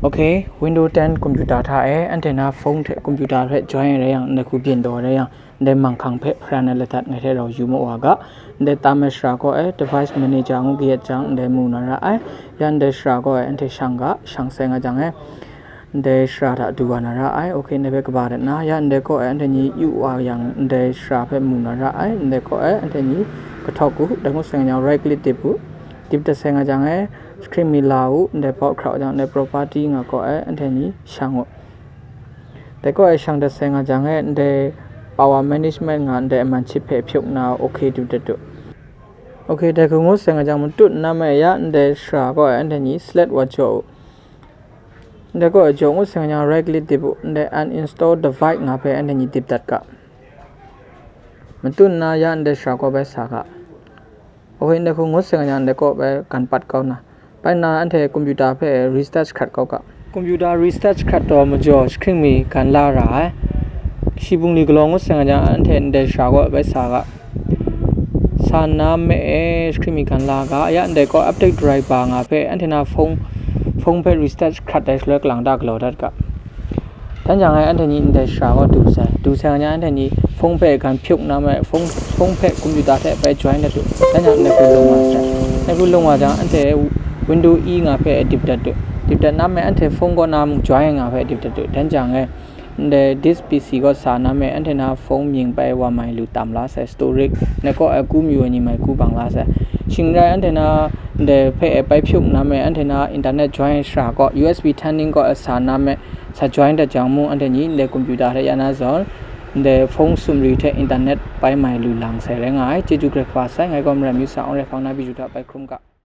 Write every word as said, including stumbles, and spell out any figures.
Okay, Windows ten computer hta e, anhte na phone hte computer hpe join ai rai yang, ndai hku byin taw ai rai yang, ndai manghkang hpe hparan ai ladat ngai hte rau yu ma wa ga, ndai tam ai shara kaw e, device manager ngu kayat jang, ndai mu na ra ai, ya ndai shara kaw e, anhte shang ga, shang sai nga jang e, ndai shara hta du wa na ra ai, okay, ndai hpe kaba dat na, ya ndai kaw e, anhte ni yu wa yang, ndai shara hpe mu na ra ai, ndai kaw e, anhte ni kahtawk u, dai ngut sai nga jang, right click dip u, dip dat sai nga jang e, screen mi la u, ndai pawt hkrau jang, ndai property nga kaw e, anhte ni shang u. Dai kaw e shang dat sai nga jang e, ndai power management nga ndai aman chip hpe hpyuk na, okay du dat u. Okay, dai hku ngut sai nga jang, matut na me ya, ndai shara kaw e, anhte ni select wa jaw u. Ndai kaw e jaw ngut sai nga jang, right click dip u, ndai uninstall device nga hpe anhte ni dip dat ga. Matut na ya, ndai shara kaw bai sa ga. Okay, ndai hku ngut sai nga jang, ndai kaw bai gan pat kau na. Bai na anhte computer hpe restart hkrat kau ga. Computer restart hkrat taw majaw, screen mi gan la ra ai. Shi bungli galaw ngut sai nga jang, anhte ndai shara kaw bai sa ga. Sa na me e, screen mi gan la ga, ya ndai kaw update driver nga hpe anhte na phone, phone hpe restart hkrat ai shaloi kalang ta galaw dat ga. Dan jang e anhte ni ndai shara kaw du sai, du sai nga jang anhte ni phone hpe gan hpyuk na me, phone, phone hpe computer hte bai join dat u. Dan jang ndai hku lung wa sai. Ndai hku lung wa jang anhte window E nga hpe dip dat u. Dip dat na me anhte phone kaw na mung join nga hpe dip dat u. Dan jang e ndai this P C kaw sa na me, anhte na phone mying bai wa mai lu tam la sai, storage, ndai kaw e ku myu ai ni mai ku bang la sai. Shing rai anhte na ndai hpe e bai hpyuk na me, anhte na internet join shara kaw, U S B thunning kaw e sa na me, sa join dat jang mung, anhte ni ndai computer hte ya na zawn, ndai phone sumri hte internet bai mai lu lang sai rai nga ai. Chyeju grai kaba sai, ngai gaw Maram Yu Sa Aung Rai hpang na biju hta bai hkrum ga.